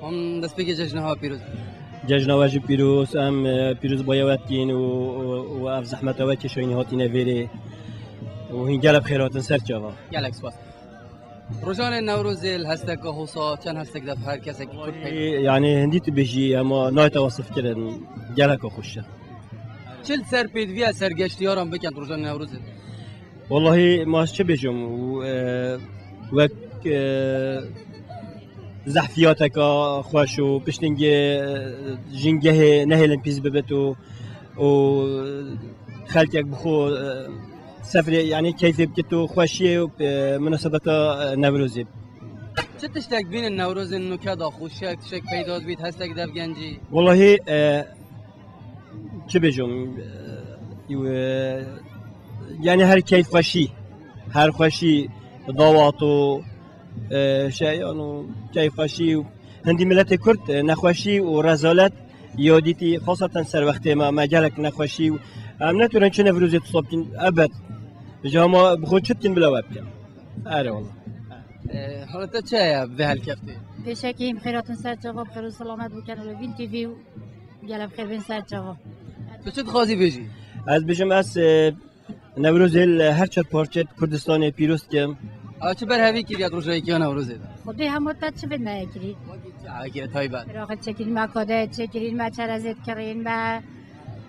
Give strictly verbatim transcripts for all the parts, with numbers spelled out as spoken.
Hûn destpêkê cejna we pîroz. Cejna we jî pîroz, em, e, pîroz baye we dikîn û, û, û ev zehmeta we kêşayînî hatîne vêrê û hîn gelek xêr hatin ser çava. Gelek spas. Rojanê Newrozê li hesteka hosa, çend hestek de her kesek Kurd peyda. Yani hindî tu bêjî, ema nayte wasif kirin, geleka xweş e. Çi li ser pêdiviya sergeştiyaran bikin Rojanê Newrozê? Wallahî, ma ez çi bêjim? Û, e, wek, e, zehfiyateka xweş û piştîngê, e, jîngehê nehêlin pîs bibit û, û xelkek bi xwe, e, sefrê, yani keyfê bikit û xweşiyê û, e, minasebeta, e, Newrozê. Çi tiştek bînin Newrozên nûke de xweşiyek, tiştek peyda dibît, hestek dev gencî? Wallahî, e, çi bêjim, e, e, yani her keyfxweşî, her xweşî dawat û, e, şeyan û keyfxweşî û hindî miletê Kurd, e, nexweşî û rezalet ya dîtî, xaseten ser wextê me, me gelek nexweşî û em neturin çi Newrozê tu sabkin, ebed. Ji hema bi xwe çi dikin bila we bikin. Erê wala. E, hala te çi heye vê helkeftê? Pêşekî em xêratin ser çava, bi xêr û selamet bikin û Vîn T V û gelek xêr bên ser çava. Tu çi dixwazî bêjî? Ez bêjim ez, e, Newrozê li her çar parçeyê Kurdistanê pîroz dikim. A çi berhevî kiriye rojayekî ya Newrozê de? Xwedê hema te çi vê neyekirî? Çi heye taybet? Raxet çekirîn me, kadeyê çekirîn me, çerezê dikirîn me.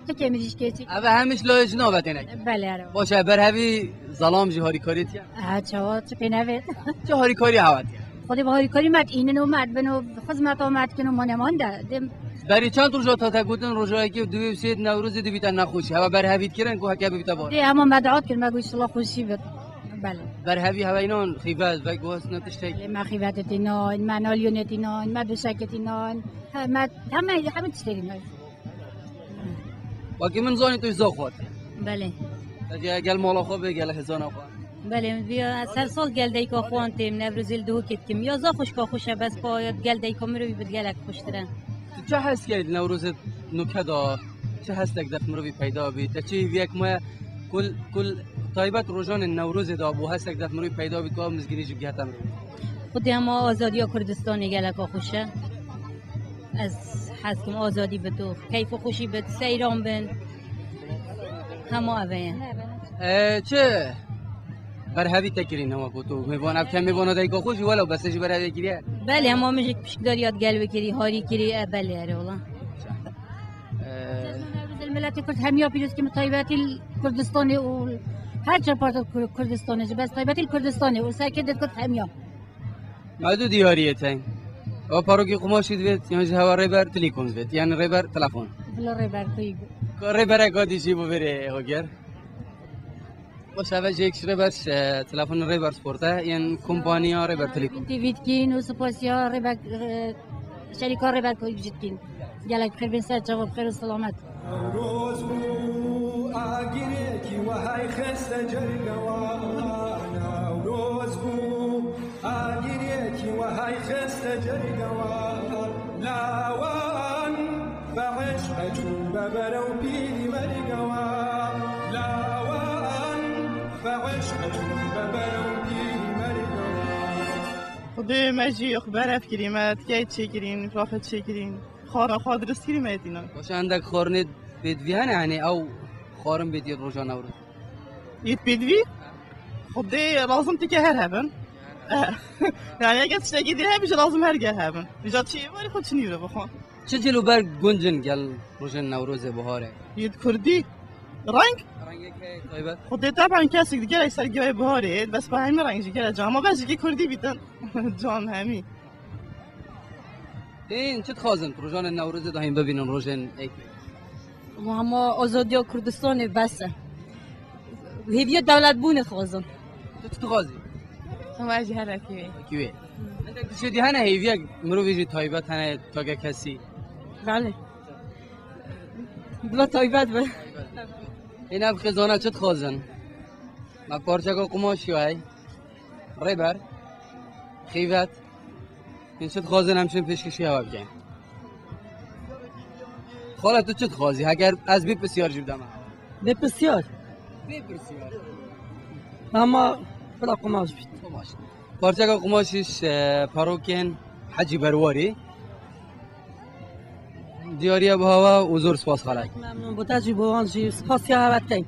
Tikê mirîşkê çi? Eve hemiş layê jina ve tênek. Belê, ero. Baş e, berhevî zalam jî harîkarî tiye? Ha, çawa, çi pê nevê? Çi harîkarî hewet? Xwedê bi harîkarî me dînin û me dibin û xizmeta me dikin û maneman de. Dem Berî çend roja ta te gotin rojayekî û divê û sêd Newrozê dibîte nexweşî. Heve berhevî dikirin ku heke bibîte bar. Dê hema me dua dikin, me got, "Înşallah xweşî bit." Belê. Berhevî heve înan xîvet, vek guhastina tiştek. Belê, me xîvetê tînan, me nalyonê tînan, me duşekê tînan. He, me, heme, heme tiştê tînan. Wekî min zanî tu ji Zaxo hatî. Belê. Te jî gel mala xwe bê, gel hêzana xwe. Belê, min viya ez her sal gel dayika xwe an têm, Newrozê li Duhokê dikim. Ya Zaxo jika xweş e, bes pa gel dayika mirovî bit gelek xweştir e. Tu çi hes key di Newrozê nûke de, çi hestek de mirovî peyda bî? Te çi hêviyek maye kul, kul taybet rojanên Newrozê de bû hestek de mirovî peyda bî, ku ew mizgînî jî bigihete mirovî? Xwedê hema azadiya Kurdistanê geleka xweş e. Ez hez kim azadî bit û keyf û xweşî bit, seyran bin. Hema ev e. E, çi berhevî te kirî nema ku tu mêvan, ev ke mêvana dayika xwe jî welew bes jî berhevê kiriye? Belê, hema min jî pişkdariya digel wê kirî, harî kirî, e, belê, erê wala. E, Cejna Newrozê li miletê Kurd hemiya pîroz kim, taybetî li Kurdistanê û her çar parça Kur-, Kurdistanê jî, bes taybetî li Kurdistanê û serkê dê Kurd hemiya. Me du diyariyê tên. Ew parokî qumaşî divêt, yan ji hewa rêber tilîkom divêt, yan rêber telefon. Bila rêber kuyî. Ka rêberek hadî jî bo vêrê hoger. Baş eve jêk ji rêber, e, telefon rêber sport e, yan kompaniya rêber tilîkom. T V dikin û spasiya rêber, e, şerîka rêber kuyî jî dikin. Gelek xêr bin ser çava, xêr û selamet. Newroz bû, agirêkî wehay xeste cergewa. Newroz bû, agirêkî wehay xeste cergewa. Lawan be eşqe çû be berew pîrî mergewa. Lawan be eşqe çû be berew pîrî mergewa. Xwedê me jî xwe beref kirî, me tikey çêkirîn, raxet çêkirîn. Xwara xwe dirist kirî me yetînan. Baş e, endek xwarinê pêdivî hene, yani ew xwarin bêdiye roja Newroz. Yêt pêdivî? Xwedê lazim tike her hebin. Eh. Yani eger tiştekî dê hebî jî lazim her gel hebin. Vîja çi warî xwe çinî re bixwe. Çi cil û berg guncin gel rojên Newrozê, buharê? Yêt kurdî. Reng? Rengek heye taybet. Xwedê teben kesik digerek ser gevê buharê, bes bi hemî reng jî gere cama, bes jî kurdî bîtin. Can hemî. Hîn çi dixwazin rojanên Newrozê de hîn bibînin rojên êkê? Hema azadiya Kurdistanê bes e. Hêviya dewletbûnê dixwazin. Tu çi dixwazî? Hema ji herekî wê. Kî wê? Hindek tiştê dî hene hêviyek mirovî jî taybet hene, take kesî. Belê. Bila taybet be. Hîn ev xêzana çi dixwazin? Me parçeka qumaşî hey. Rêber, xîvet, hîn çi dixwazin em şin pêşkêşî hewa bikin. Xala, tu çi dixwazî? Heger ez bê pisyar jî bideme. Bê pisyar? Bê pisyar. Ama bila qumaş bît. Qumaş. Parçeka qumaşî ji, e, parokên Hecî Berwarî. Diyariya bi hewa û zor spas xalek. Memnun bû te jî bo wan jî spasiya hewe dikin.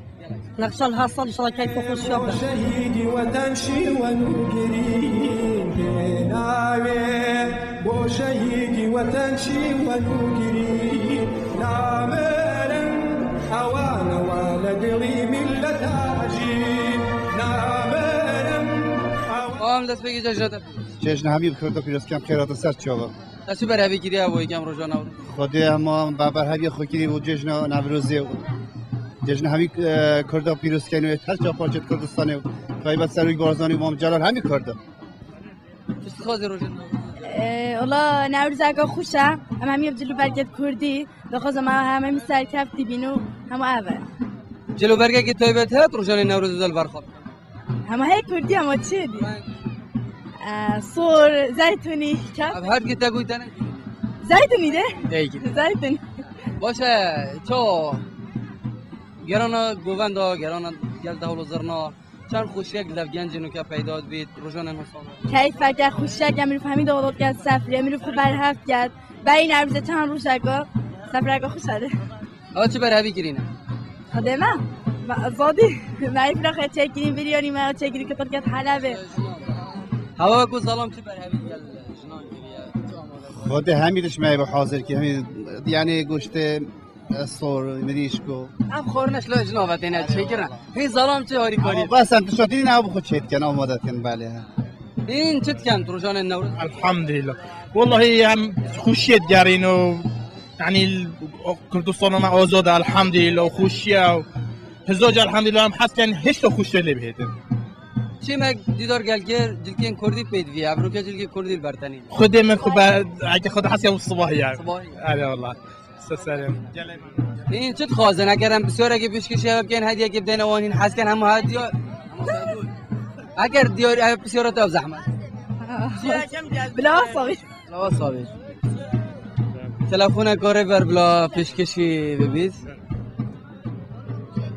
Nexşal her sal inşallah keyf û xweşiya be. Şehîdî weten şî we nûgirî, pênawê bo şehîdî weten şî we nûgirî. Namirin ewa newa le dilî milleta jî. Namirin ewa. Tamam, destpêkê cejna te. Cejna hemî bi Kurdo pîrozkiyan xêrata ser çava. Te çi berhevî kiriye bo yekem roja Newroz? Xwedê hema berhevî xwe kirî û cejna Newrozê û cejna hemî, e, Kurda pîroz kene û her çar parçet Kurdistanê û taybet Serok Barzanî û Mam Celal hemî Kurda. Çi dixwazî roja Newroz? E, wala Newrozeke xweş e. Em hemî bi cil û bergê Kurdî. Dixwazim em hemî serkevtî bîn û hema ev e. Cil û bergekî taybet heye rojanê Newrozê de li ber xwe? Hema hê Kurdî, hema çi dî? E, sor, zeytûnî, kef. Ev her gite goy tene? Zeytûnî de? Dey gide. Zeytûn. Baş e, ço gerana govenda, gerana gel dewlo zirna. Çend xweşiyek li dev gencên weke peyda dibît, rojanên hosana. Keyfeke xweşiyek, em mirov hemî dawet ket sefrê, mirov xwe berhev ket. Beyî Newrozê çend rojeka, sefreke xweş e. Ew çi berhevî kirîne? Xwedê me? Me azadî. Me îfra xwe çêkirîn, biryanî me çêkirîn, kitir ket Helebê. Hewa ku zalam çi berhevî gel jinan kiriye? Xwedê hemî tişt me bi hazir kir. Hemî, yanî goştê, e, sor, mirîşko. Ev xwarine şila jina ve têne çêkirin. Hê zalam çi harîkarî? Ama bes em tişta tînin ew bi xwe çêdikin, amade dikin, belê. Hîn çi dikin rojanên Newroz? Elhamdülillah. Wallahî em xweşiyê digerîn û Yanî, o Kurdistana me azad e, elhamdülillah, û xweşiye û hizac, elhamdülillah, em hez ken hêşta xweşiye lê bihêtin. Çêmek dîdar gel kir, cilkên Kurdî pê divî, evroke cilkê Kurdî li ber tenî. Xwedê min xwe be, eke Xwedê hes ya sibahî ye. Sibahî. Erê wala. Seserim. Gelin. Hîn çi dixwazin? Eger em pisyarekê pêşkêşî hev bikin, hediyekê bideyne wan hîn hes ken hemû hediya. Eger diyar, ev pisyara te ev zehmet. Bila sabî. Lawa sabî. Telefoneka rêber bila pêşkêşî bibît.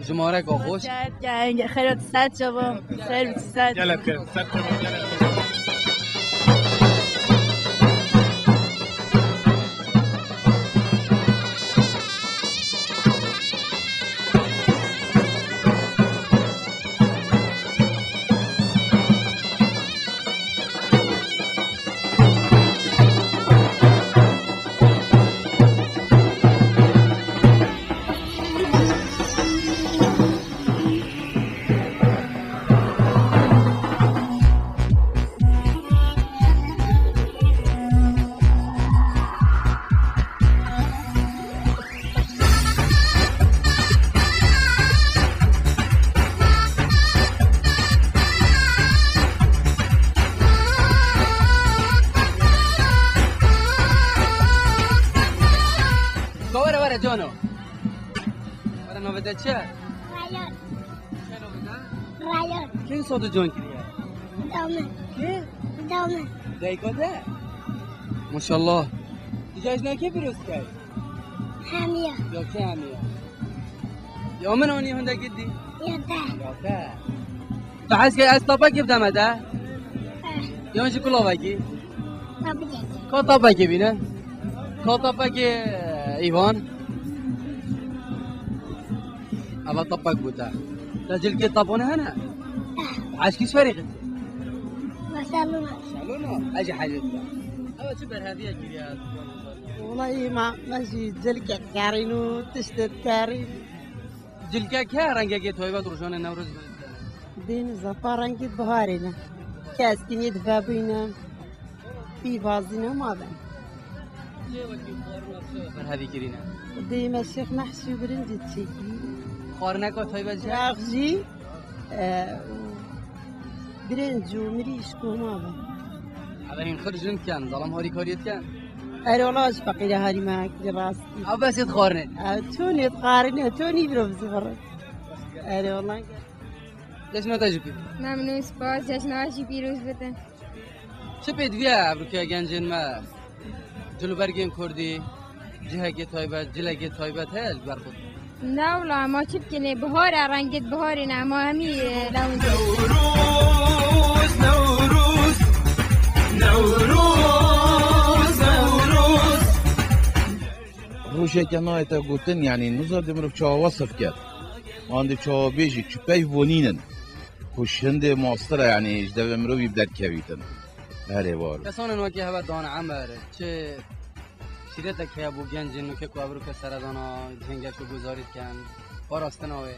Jimareka xweş. Xêr, xêr, ser çava, xêr, ser. Gelek xêr, ser çava, gelek xêr. Were, were, cano. Were, navê te çi ye? Rayan. Çi navê te? Rayan. Kê wisa tu can kiriye? Dame. Kê? Dame. Dayika te? Maşallah. Tu cejna kê pîroz dikey? Hemiya. Ya kê hemiya? Ya min anî hindekî dî? Ya te. Ya te. Tu hez kê ez tapekê bideme te? Eh. Yan jî kulavekî? Tapekê. Ka tapekê bîne? Ka tapekê, e, Îvan? Eva tapak bû te. Te cilkê tapone hene? Eh. Eşkî şerî qit. Barcelona. Barcelona? Ez jî hecê te. Eva çi berheviye kiriye? Wala î ma, me jî cilkek kerîn û tiştê kerîn. Cilkek he rengekê taybet rojanê Newroz? Dîn zapa rengê biharê ne. Keskinî dibe bûne. Pîvazî ne ma ben. Lê wekî xwarina çi berhevî kirîne? Dê me şêx mehşî û birincî çêkî. Xwarineka taybet jî? Çirax jî, e, birinc û mirîşk û ma ben. Eve hîn xir jin diken, zalam harîkariyê diken. Erê wala ji feqîre harî me kirî rastî. Ev bes ê dixwarine? Ev çûnê dixwarine, çûnî biro bizivire. Erê wala. Cejna te jî pîroz. Memnûn, spas, cejna we jî pîroz bitin. Çi pêdiviye evroke gencên me? Cilûbergên Kurdî, cihekê taybet, cilekê taybet heye li ber xwe? Ne wila, ma çi bikin, ê bihar e, rengê biharê ne, ma hemî, e, lewin. Newroz, Newroz, Newroz, Newroz. Rojeke nayête gotin, yanî nizar dê mirov çawa wesif ket. An dê çawa bêjî, çi peyv bo nînin. Ku şindê mastir e, yanî ji devê mirovî bi derkevîtin. Erê var. Kesanên wekî heve dan emer, çi şîretek heye bo gencên wekî ku evroke seredana cihê geştguzarî dikin, parastina wê?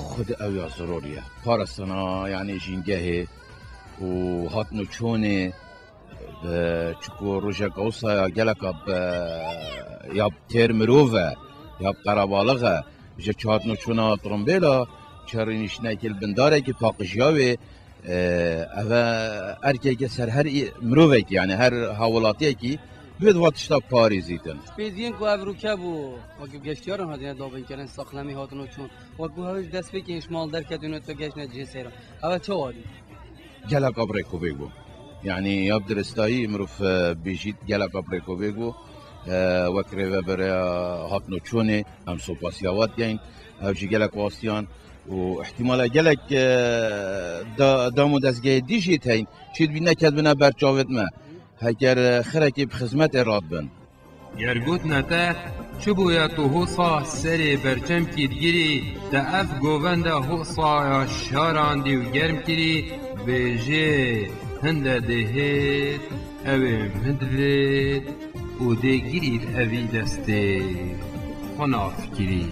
Xwedî ew ya zirorî ye. Parastina, yanî jîngehê û hatin û çûnê, e, çiku rojeka wisa ya geleka bi, ya bi têr mirov e, ya bi qerebalix e, ji çi hatin û çûna tirimbêla, çi rîniştinekî li bin darekî paqijiya wê, e, ev e erkeke ser her î-, mirovekî, yanî her hawlatiyekî, divê di va tişta parêzîtin. Pêziyên ku ev rûke bû, wekî geştiyaran hatine dabinkirin, saxlemî hatin û çûn. Wekî hev ji destpêkê ji mal derketin û tu geştine cihê seyran. Ev çawa dî? Gelek abrêkovê bû. Yanî ya bi diristayî mirov, e, bêjît gelek abrêkovê bû. E, wek rêveberiya hatin û çûnê em sopasiya we dikeyn. Ew jî gelek wastiyan û ihtimale gelek, e, da-, dam û dezgehê dî jî teyn. Çi dibî nekedbine ber çavêt me. Heger, e, xirekê bi xizmetê radibin. Ger gotine te, çi bûye tu hosa serê berçemkî digirî, te ev govende hosaya şarandî û germ kirî, bêjê, hinde dê hêt, ew ê min divêt û dê girît evî destê xwe nafikirî.